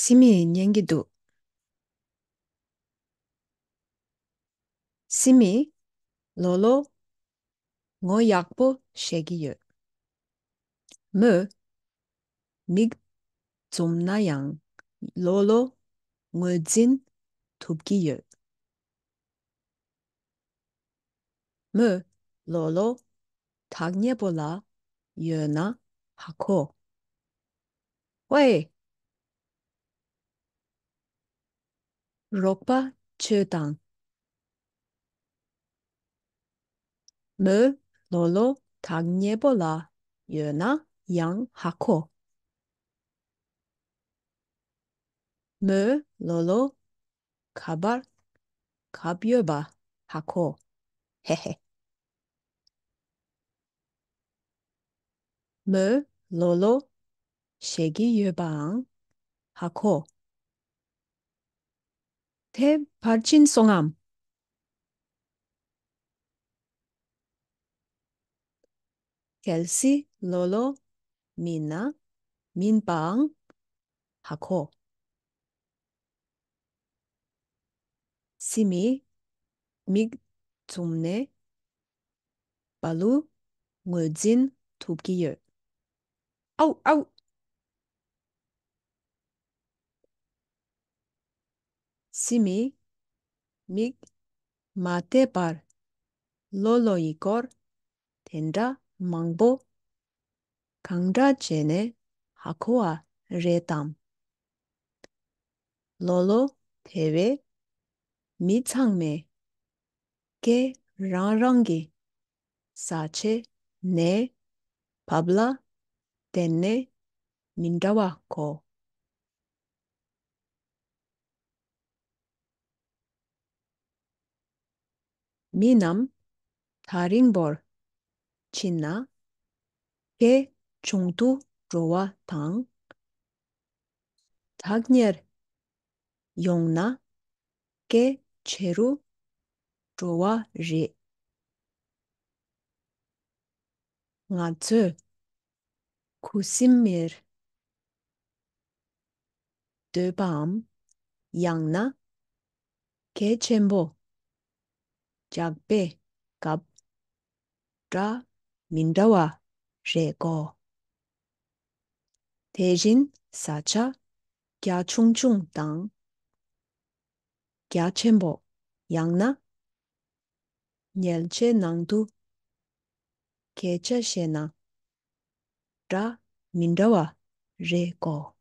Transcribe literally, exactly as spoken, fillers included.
སི་མིས་ཉན་གྱི་འདུག་སི་མི། ལོ་ལོ། ངོ་ཡག་པོ་བཤད་ཀྱི་ཡོད། མོས་མིག་བཙུམ་ན་ཡང་ལོ་ལོ་ངོས་འཛིན་ཐུབ་ཀྱི་ཡོད། མོས་ལོ་ལོ་ཐག་ཉེ་པོ་ལ་ཡོད་ན་ཧ་གོ། ཝེ། རོགས་པ་བྱོས་དང་། མོས་ལོ་ལོ་ཐག་ཉེ་པོ་ལ་ཡོད་ན་ཡང་ཧ་གོ། མོས་ལོ་ལོ་ག་པར་གབ་ཡོད་པ་ཧ་གོ། ཧེ་ཧེ། མོས་ལོ་ལོ་ཞེད་ཀྱི་ཡོད་པའང་ཧ་གོ། དེ་ཕར་ཕྱིན་སོང་ངམ། གལ་སྲིད་ལོ་ལོ་མིན་ན་མིན་པའང་ཧ་གོ། སི་མི་མིག་བཙུམ་ནས་བ་ལུ་ངོས་འཛིན་ཐུབ་ཀྱི་ཡོད། ཨའུ་ཨའུ། སི་མི་མིག་མ་བལྟས་པར་ལོ་ལོ་ཡི་སྐོར་དེ་འདྲ་མང་པོ་གང་འདྲ་བྱས་ནས་ཧ་གོ་བ་རེད་དམ། ལོ་ལོ་དེ་བས་མི་ཚང་མས་སྐད་རང་རང་གི་ས་ཆ་ནས་བབ་ལ་བརྟེན་ནས་མི་འདྲ་བ་གོ། མི་རྣམས་ཐག་རིང་པོར་ཕྱིན་ན་སྐད་ཆུང་དུ་འགྲོ་བ་དང་། ཐག་ཉེར་ཡོང་ན་སྐད་ཆེ་རུ་འགྲོ་བ་རེད། ང་ཚོས་ཁུ་སིམ་མེར་སྡོད་པའམ་ཡང་ན་གལ་ཆེན་པོ་རྒྱག་པའི་སྐབས་འདྲ་མི་འདྲ་བ་རེད་གོ། དེ་བཞིན་ས་ཆ་རྒྱ་ཆུང་ཆུང་དང་རྒྱ་ཆེན་པོ་ཡང་ན་ཉལ་ཆས་ནང་དུ་སྐད་ཆ་བཤད་ན་འདྲ་མི་འདྲ་བ་རེད་གོ།